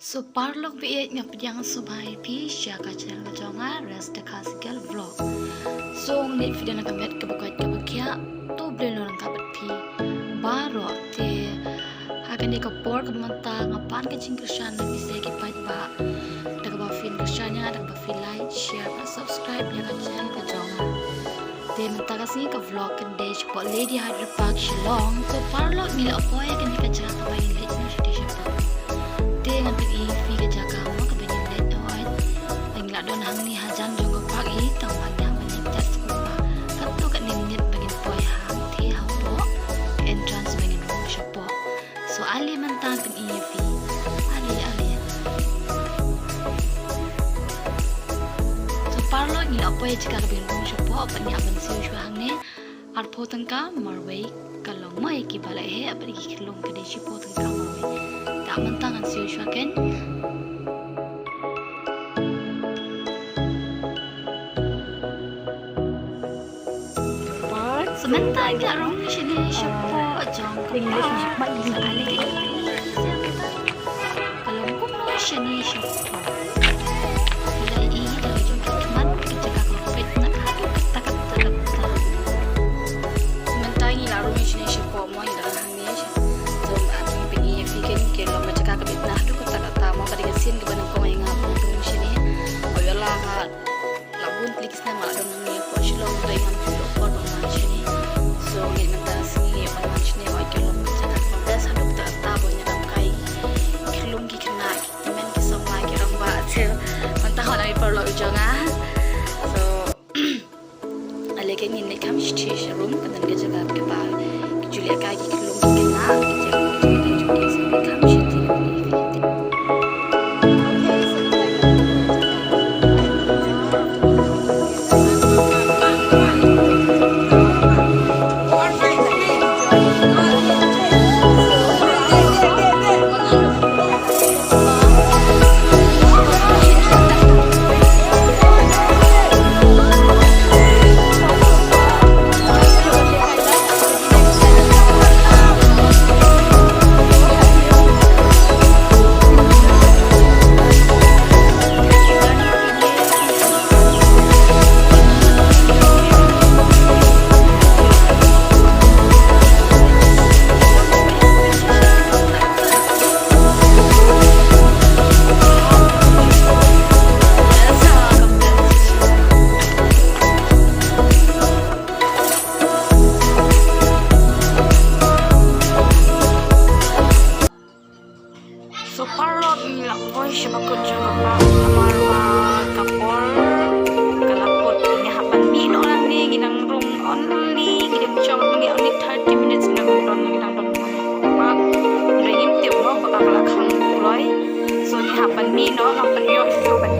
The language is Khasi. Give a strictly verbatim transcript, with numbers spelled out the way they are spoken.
So paralok ba ïeit, nga pdiang sngewbha ïa phi sha ka channel ka jong nga, Rest the Khasi Girl Vlog. So ngi phi don ha ka met kaba koit kaba khiah, to Blei long ryngkat bad phi baroh. Te ha kane ka por kaba mynta nga pan ka jingkyrshan na phi sa ki paidbah, da kaba phin kyrshan ïa nga, da kaba phi like, share bad subscribe ïa ka channel ka jong nga. Te mynta ka sngi ka vlog kan dei shapoh Lady Hyder Park Shillong. To paralok, ngi la poi ha kane ka jaka kaba ïaleit noh shatei shapoh. Te ngan pyni ïa phi ka jaka mo kaba ïaleit noh. Ngi la don hangne hajan jong ka park hi, tang ba ngi hap ban ïa test kumba katto katne minit ba ngin poi hangtei hapoh ka entrance ba ngin rung shapoh. So ale mynta pyni ïa phi. Ale, ale. So paralok, ngi la poi ha jaka kaba ngin rung shapoh, bad ngi hap ban siew shuwa hangne arphew tyngka marwei ka long, mo ïa kiba la heh bad ïa ki khyllung ka dei shiphew tyngka marwei. Te mynta ngan siew shuwa kein. So mynta ngi la rung shane shapoh jong ka park. Sa ale kein, ka long kumno shane shapoh. Ngi la ïohi da ka jong ka khmat, ka jaka ka peit na haduh katta katta katta. So mynta ngi la rung shane shapoh mo, ngi la hangne. So ngi pyni ïa phi kein, ka long ka jaka ka peit na haduh katta katta mo, ka dei ka sien kaba nyngkong ïa nga ban rung shane. Hooid la nga la bun tylli ki snem nga la don hangne hapoh Shillong, hynrei ngam ju ïoh por ban wan shane. So ngeit mynta ka sngi ngin ïoh ban wan shane, hooid ka long ka jaka kaba best haduh katta katta, bun ïa ka ïa ki khyllung ki khynnah, ki tymmen ki samla ki rangbah. Te mynta hooid ngi paralok jong nga. So ale kein, ngin leit kham shatei sha room, ka don ka jaka kaba ki ju leh kai ki khyllung ki khynnah, ki jaka ki jaka ki jaka, so ngin leit kham shatei. So paralok, ngi la poi sha ba kut jong ka park namar ba ka por ka la kut. Ngi hap ban mih noh nangne, ngi dang rung only, ngi dang jong ngi only thirty minutes, ngi dang don, ngi dang don ka park. Ngi dang im tip mo ba ka la khang kuloi. So ngi hap ban mih noh, ngi hap ban ïoh, ngi hap ban